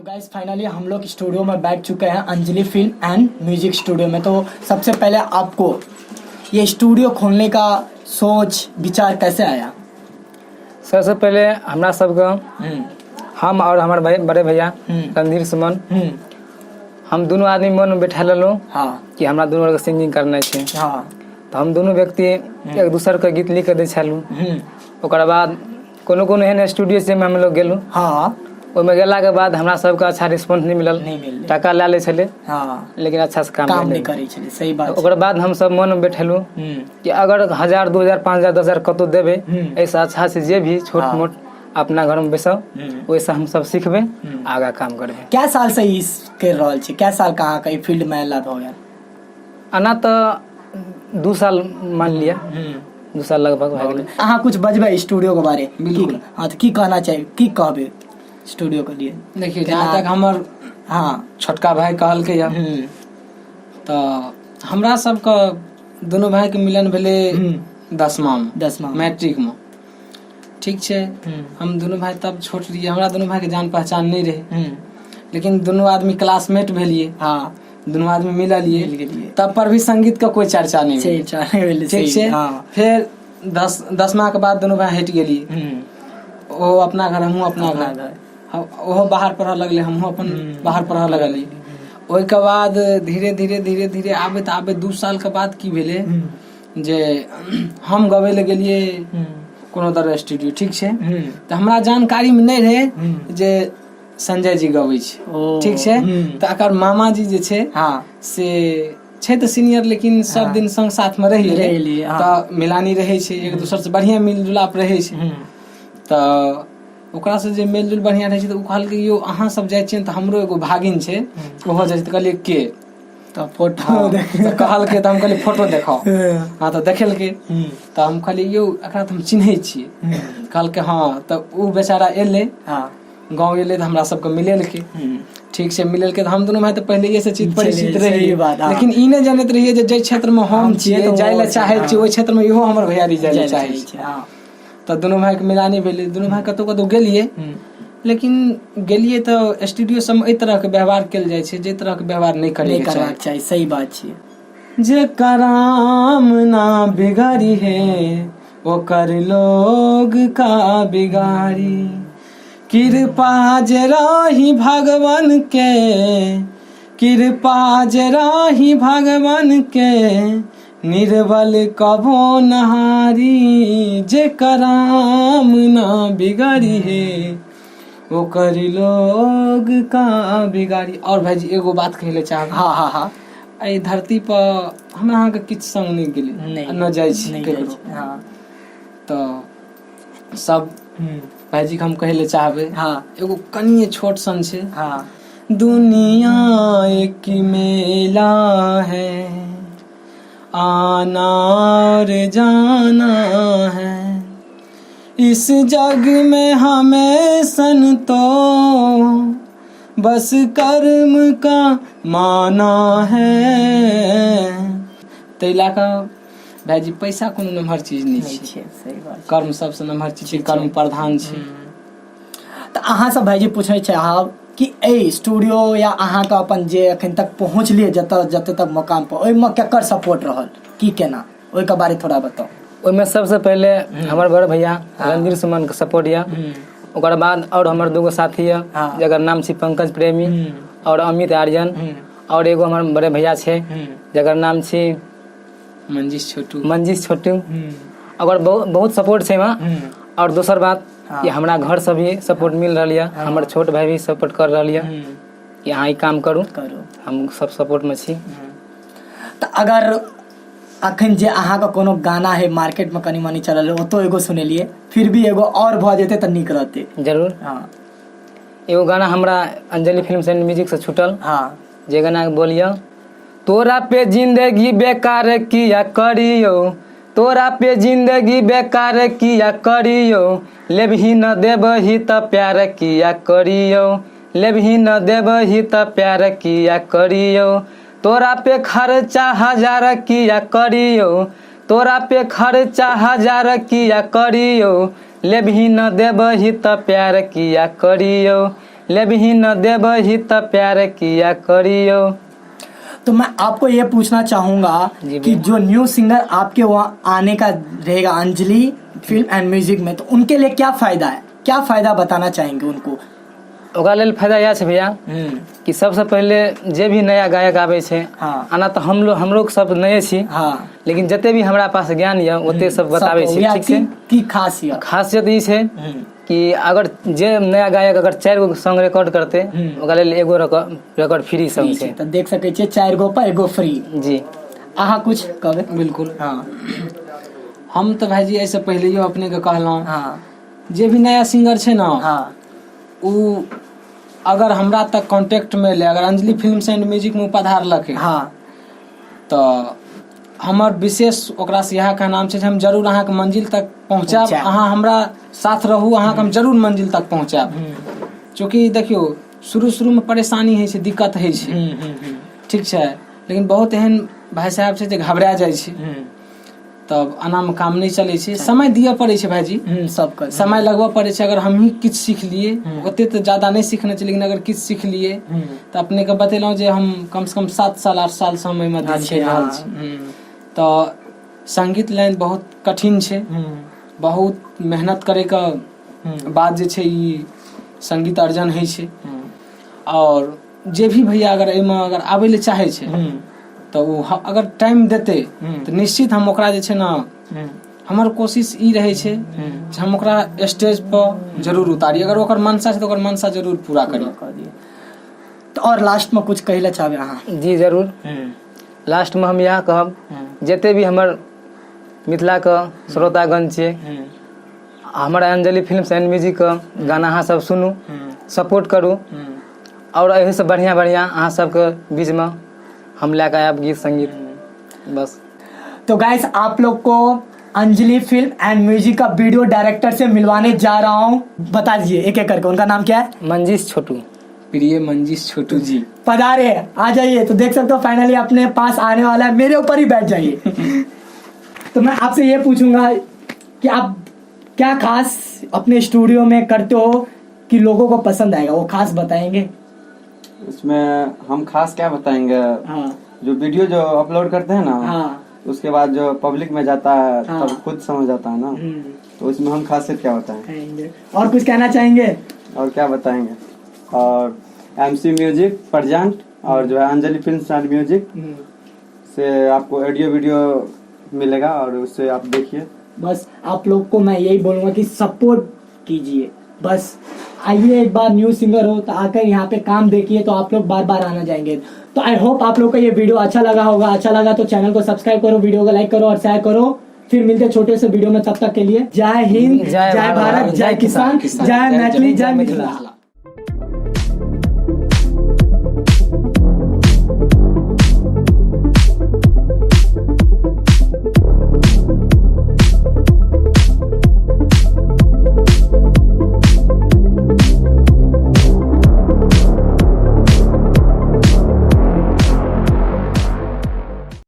Guys finally हम लोग studio में बैठ चुके हैं, Anjali film and music studio में। तो सबसे पहले आपको ये स्टूडियो खोलने का सोच विचार कैसे आया? सबसे पहले हमरा सबके हम और हमर भाई, बड़े भैया रणधीर सुमन, हम दुनू आदमी मन में बैठा लेलहुँ कि हमरा दुनू के सिंगिंग करनाइ छै। तऽ हम दुनू व्यक्ति एक दोसर के गीत लिख के दै छलहुँ। ओकर बाद कोनो कोनो एहन स्टूडियो छै जाहिमे हमलोग गेलहुँ। ओहिमे गेलाके बाद हमरा सबके अच्छा रिस्पॉन्स नहि मिलल। नहि मिललै। टाका लए लै छलै लेकिन अच्छा से काम काम नहि नहि करै छलै, सही बात छै। ओकर बाद हमसब मनमे बैठेलहुँ कि अगर 1000, 2000, 5000, 10,000 कतहु देबै, एहिसँ अच्छा छै जे भी छोट मोट अपना घरमे बैसब, ओहिसँ हमसब सिखबै, आगाँ काम करबै। कै साल से ई कर रहल छी? कै साल के अहाँके ई फील्ड में अयला भऽ गेल? एना तऽ 2 साल मान लिअ, 2 साल लगभग भए गेलै। अहाँ कुछ बजबै स्टूडियो के बारे? बिल्कुल। हाँ, तऽ की कहना चाही, की कहबै स्टूडियो के लिए? देखियौ, जहाँ तक हमर छोटका भाई कहलकै यऽ, तऽ हमरा सबके दुनू भाई के मिलन भेलै 10मा मे। 10मा मे। मैट्रिक मे, ठीक छै। हम दुनू भाई तब छोट रहियै, हमरा दुनू भाई के जान पहचान नहि रहै, लेकिन दुनू आदमी क्लासमेट भेलियै। दुनू आदमी मिललियै। मिल गेलियै। तब पर भी संगीत के कोई चर्चा नहि सही भेलै। चर्चा नहि भेलै, ठीक सही, छै। फेर 10मा के बाद दुनू भाई हटि गेलियै। ओ अपना घर, हमहूँ अपना अपना घर। घर। ओहो बाहर पढ़ऽ लगलै, हमहूँ अपन बाहर पढ़ऽ लगलियै। ओहिके बाद धीरे धीरे धीरे धीरे आबैत आबैत 2 साल के बाद की भेलै जे हम गबै लए गेलियै कोनो दर स्टूडियो, ठीक छै। तऽ हमरा जानकारी मे नहि रहै जे संजय जी गबै छै, ठीक छै। तऽ एकर मामाजी जे छै से छै तऽ सीनियर, लेकिन सब दिन संग साथ मे रहि रहि एलै, एलियै, हाँ। तऽ मिलानी रहै छै, एक दोसर से बढ़िया मिल जुलाप रहै छै। तऽ ओकरा से जे मेल जोल बढ़िया रहै छै, तऽ ओ कहलकै, यौ अहाँ सब जाइ छियै तऽ हमरो एगो भागिन छै, ओहो जाइ छै। तऽ कहलियै के? तऽ फोटो तऽ कहलकै, तऽ हम कहलियै फोटो देखाउ। हँ, तऽ देखेलकै, तऽ हम कहलियै यौ एकरा तऽ हम चिन्है छियै। कहलकै हँ। तऽ ओ बेचारा एलै, गाँव एलै, तऽ हमरा सबके मिलेलकै, ठीक छै। मिलेलकै तऽ हम दुनू भाय तऽ पहिलेये से चित परिचित सही रहियै, बात, हाँ। लेकिन ई नहि जानैत रहियै जे जाहि क्षेत्र मे हम छियै छियै, तऽ जाय लए ओहो चाहै छै, छियै, ओहि क्षेत्र मे इहो हमर भैयारी जाय लए जाय लए चाहै चाहै छै। छै, हाँ। तऽ दुनू भाय के मिलानी भेलै, दुनू भाय कतहु कतहु गेलियै, लेकिन गेलियै तऽ स्टूडियो सबमे एहि तरहके व्यवहार कयल जाइ छै, जाहि तरहके व्यवहार नहि नहि करैके चाही। करबाक चाही, सही बात छियै। जे कराम ना बिगाड़ी है ओकर लोग का बिगाड़ी, कृपा जे रही भगवान के, कृपा जे रही भगवान के, निर्बल कभो नहारी, जे कराम ना बिगाड़ी है ओकर लोग का बिगाड़ी। और भाईजी, एगो बात कहै लए चाहब। हाँ हाँ हाँ एहि धरती पर हमरा अहाँके किछु संग नहि गेलै नहि आ न जाइ छी नहि जाइ ककरो। छी, हाँ। तऽ सब भाईजी के हम कहै लए चाहबै, एगो कनिये छोट सन छै। दुनिया एक मेला है, आना और जाना है, इस जग में हमें सन तो बस कर्म का माना है। ताहि लए कऽ भाईजी, पैसा कोनो नमहर चीज नहि नहि छै। छै, सही बात छै। कर्म सबसँ नमहर चीज छै, कर्म प्रधान छै। तऽ अहाँ सब भाईजी पूछै चाहब कि एहि स्टूडियो या अहाँके अपन जे एखन तक पहुँचलियै जतऽ जतऽ तक मुकाम पर, ओहिमे केकर सपोर्ट रहल, की केना, ओहिके बारे थोड़ा बताउ। ओहिमे सबसँ पहिले हमर बड़ भैया रणधीर सुमन के सपोर्ट यऽ। ओकर बाद और हमर दूगो साथी यऽ, जकर नाम छी पंकज प्रेमी और अमित आर्यन, और एगो हमर बड़े भैया छै जकर नाम छी मंजीश छोटू। मंजीश छोटू। अगर बहुत सपोर्ट छै एहिमे। और दोसर बात कि हमरा घर से भी सपोर्ट मिल रहल यऽ, हमर छोट भाई भी सपोर्ट कर रहल यऽ कि अहाँ ई काम करू। करू। हम सब सपोर्ट में छी। तऽ अगर अखन जे अहाँके कोनो गाना है मार्केट में कनि मनि चलल है, ओतौ एगो सुनेलियै, फिर भी एगो और भऽ जेतै तऽ नीक रहतै। जरूर। एगो गाना हमरा अंजलि फिल्म एंड म्यूजिक से छूटल, जे गाना के बोलियो, तोरा पे जिंदगी बेकार किया करियो, तोरा पे जिंदगी बेकार किया करियो, लेबही न देबही त प्यार किया करियो, लेबही न देबही त प्यार किया करियो, तोरा पे खर्चा हजार किया करियो, तोरा पे खर्चा हजार किया करियो, लेबही न देबही त प्यार किया करियो, लेबही न देबही त प्यार किया करियो। तो मैं आपको ये पूछना चाहूंगा जी कि भैया। जो न्यू सिंगर आपके वहाँ आने का रहेगा अंजलि फिल्म एंड म्यूजिक में, तो उनके लिए क्या फायदा है, क्या फायदा बताना चाहेंगे उनको? ओकरा लेल फायदा इएह छै भैया कि सबसँ पहिले जे भी नया गायक आबै छै, आना तऽ हमलोग हमलोग सब नए छी, लेकिन जते भी हमरा पास ज्ञान यऽ ओते सब बताबै छी, वएह ठीक छै? की खास यऽ? खासियत ई छै कि अगर जे नया गायक अगर 4 गो सॉन्ग रिकॉर्ड करतै, ओकरा लेल एगो रिकॉर्ड फ्री सॉन्ग छै। तऽ देख सकै छियै 4 गो पर एगो फ्री। जी। अहाँ कुछ कहबै? बिल्कुल। हम तऽ भाइजी एहिसँ पहिलैयो अपनेके कहलहुँ, जे भी नया सिंगर छै ने, उ अगर हमरा तक कॉन्टेक्ट में एलै, अगर अंजलि फिल्म्स एंड म्यूजिक में पधारलकै, तऽ हमर विशेष ओकरा से इएह कहनाम छै जे हम जरूर अहाँके मंजिल तक पहुँचायब। पहुँचायब। अहाँ हमरा साथ रहू, अहाँके हम जरूर मंजिल तक पहुँचायब। चूँकि देखियौ, शुरू शुरू में परेशानी होइ छै, दिक्कत होइ छै, ठीक छै, लेकिन बहुत एहन भाइ साहेब छै जे घबरा जाइ छै, तब एनामे काम नहि चलै छै। समय दिअ पड़ै छै भाइजी, सबके समय लगबऽ पड़ै छै। अगर हमही किछु सीख लिए, ओते तऽ ज्यादा नहि सीखने छी, लेकिन अगर किछु सीख लिए तऽ अपनेके बतेलहुँ जे हम कम से कम 7 साल 8 साल से हम एहिमे अध्ययन करि रहल छी। तऽ संगीत लाइन बहुत कठिन छै, बहुत मेहनत करैके बाद जे छै ई संगीत अर्जन होइ छै। आओर जे भी भैया अगर एहिमे अगर आबै लए चाहै छै तऽ ओ अगर टाइम देतै तऽ निश्चित हम ओकरा जे छै ने, हमर कोशिश ई रहै छै जे हम ओकरा स्टेज पर जरूर उतारी। अगर ओकर मनसा छै तऽ ओकर मनसा जरूर पूरा करी। तऽ आओर लास्टमे कुछ कहै लए चाहबै अहाँ? जी जरूर। लास्टमे हम इएह कहब, जते भी हमर मिथिलाके श्रोतागण छियै, हमर अंजलि फिल्म्स एंड म्यूजिकके गाना अहाँ सब सुनू, सपोर्ट करू और एहिसँ बढ़िआँ बढ़िआँ अहाँ सबके बीचमे हम लए कऽ आयब गीत संगीत। बस। तो गाइस, आप लोग को अंजलि फिल्म एंड म्यूजिक का वीडियो डायरेक्टर से मिलवाने जा रहा हूँ। बता दीजिए एक एक करके, उनका नाम क्या है? मंजीश छोटू। प्रिय मंजीश छोटू जी। पधारे, आ जाइए। तो देख सकते हो फाइनली अपने पास आने वाला है, मेरे ऊपर ही बैठ जाइए। तो मैं आपसे ये पूछूंगा कि आप क्या खास अपने स्टूडियो में करते हो कि लोगों को पसंद आएगा, वो खास बताएंगे? इसमें हम खास क्या बताएंगे? जो वीडियो जो अपलोड करते हैं ना, उसके बाद जो पब्लिक में जाता है, तब खुद समझ आता है ना, तो उसमें हम खासियत क्या बताएं? कहेंगे। और कुछ कहना चाहेंगे? और क्या बताएंगे, और एमसी म्यूजिक प्रजेंट और जो है अंजलि फिल्म एंड म्यूजिक से आपको ऑडियो वीडियो मिलेगा और उससे आप देखिए। बस आप लोग को मैं यही बोलूंगा कि सपोर्ट कीजिए। बस आइए, एक बार न्यू सिंगर हो तो आकर यहाँ पे काम देखिए, तो आप लोग बार बार आना जाएंगे। तो I hope आप लोग को ये वीडियो अच्छा लगा होगा। अच्छा लगा तो चैनल को सब्सक्राइब करो, वीडियो को लाइक करो और शेयर करो। फिर मिलते हैं छोटे से वीडियो में, तब तक के लिए जय हिंद, जय जय भारत, भारत, जय किसान, किसान, जय जय मैथिली, जय जय मिथिला। मिथिला।